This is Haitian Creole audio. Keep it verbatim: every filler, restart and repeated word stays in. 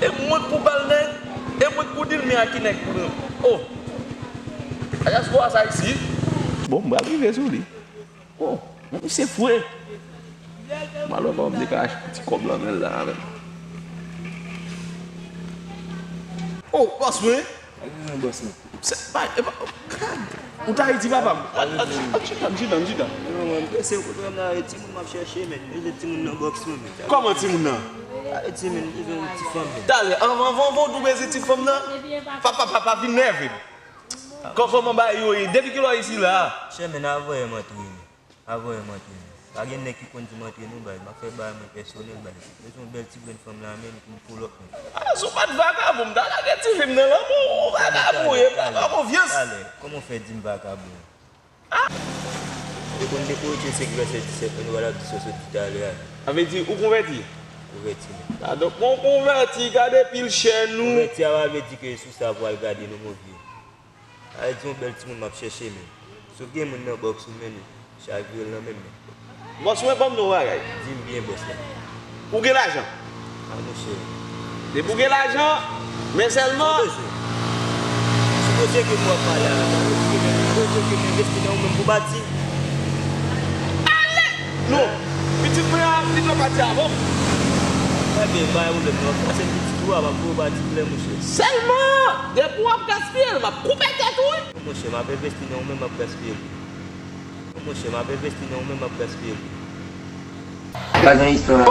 E mwen k pou ba l nèg? E mwen k pou di l men a ki nèg pou l. Oh! Ayaspora sa isi. Bon, m pral rive sou li. Oh, men misye fre. Malè pa m te ka achte ti kòb lan men l la, men. Oh, bòs mwen. Ak mwen, bòs mwen. Se pa, e pa, ou t Ayiti, papa m. Al, al, al chita, m chita, m chita. Non, mwen, m prese, ou konn wè m la, e timoun m ap chèche, men. E timoun nan bòks mwen, men. Kòman timoun nan? Gade timoun, bezwen yon ti fanm, men. Talè, anvan, anvan, anvan w tou bezwen ti fanm nan. Papa, papa, vin nève m. Kò, kòman bagay yo ye? Depi kilè w isi la? Chè, men, avoye m antre, men. Avoye m antre, men. Pa gen nèg ki konn di m antre non, bay. M ap fè bagay mwen pèsonèl, bay. Bezwen yon bèl ti grenn fanm la, men, pou m pull up, men. Ah, si w pa t vakabon, m ta lage ti fi m nan lanmou. Ou vakabon, ou ye, m pa fè w konfyans. Talè, kòman w fè di m vakabon? Yo konn dekore se grès e disèt, men nou pral ap di sa soti talè a. Sa vle di, ou konvèti? Konvèti, men. Ah, donk, mwen konvèti, gade pil chèn ou. Konvèti a pa vle di ke sou sa pou al gade non, mon vieux. Ay, di yon bèl timoun m ap chèche, men. Si w gen moun nan bòks ou, men, chavire l nan men m, men. Bòs mwen, ban m di w yon bagay. Di m byen, bòs mwen. Ou gen lajan? A, monchè. Depi w gen lajan, men sèlman. Sa w bezwen? Sou dosye ke m w ap pale a la, sa vle di ke men, dosye ke m envesti nan ou menm pou bati. Ale! Non. Pitit mwen a, li dwe pati avan m. Ebyen, pa gen pwoblèm, non. Pase pitit ou a, m ap voye w pati klè, monchè. Sèlman, depi w ap gaspiye l, m ap koupe tèt ou, wi. Monchè, m ap envesti nan ou menm, m ap gaspiye l. Monchè, m ap envesti nan ou menm, m ap gaspiye l. Pa gen istwa.